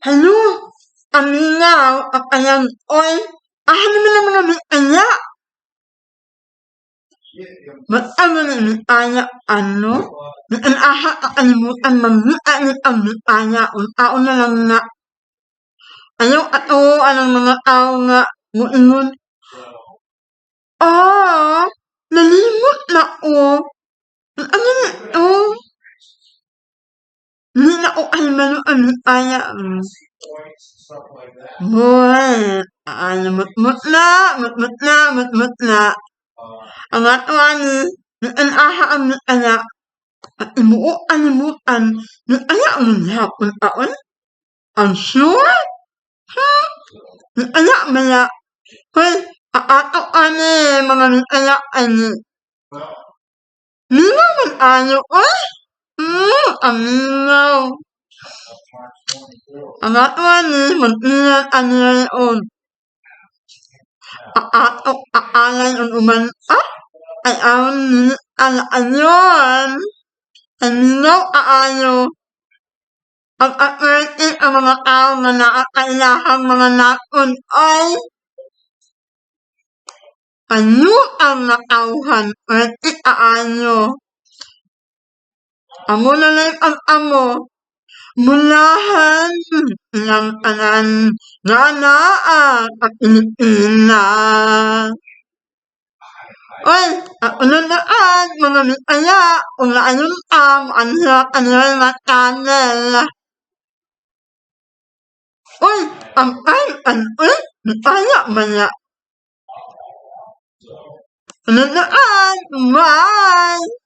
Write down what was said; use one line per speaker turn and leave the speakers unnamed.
Hello, aminaw, ang ayan, oy, aha naman ang mga miaya. Ba't ano na miaya, ano? Ang aha, kakalimutan, mamia ni ang miaya, ang tao na lang na. Ayaw ato, anong mga tao nga, muingon, ah, nalimot na ko. Ano na to? Hindi na ko kalmalo ang miaya. Boy, ano, mutmut na, mutmut na, mutmut na. Ang ato ani, ang aha ang miaya. At imuo animutan, miaya ang hapon taon. Ang sure? Hmm? Miaya maya. Hoy, aato ani, mga miaya ani. Mingaw man ayo, oy! Aminaw. Ang ato ani, mag-ingat ani on. Aato, aalay ang uman, ah! Ay, aron ni, ala, ayon. Ay, mingaw aayo. Ang atwerte ang mga tao nga nakakailahang mga nakon ay ano ang natawhan, pwerte kaayo. Amo na lang ang amo, mulahan ng tanan nga naa sa Pilipinas. Oy, ako na naan, mga misaya, kung naayon ka, anha kanila nga channel. Oy, ang ay, an, oy, misaya maya. Ano naan, bye!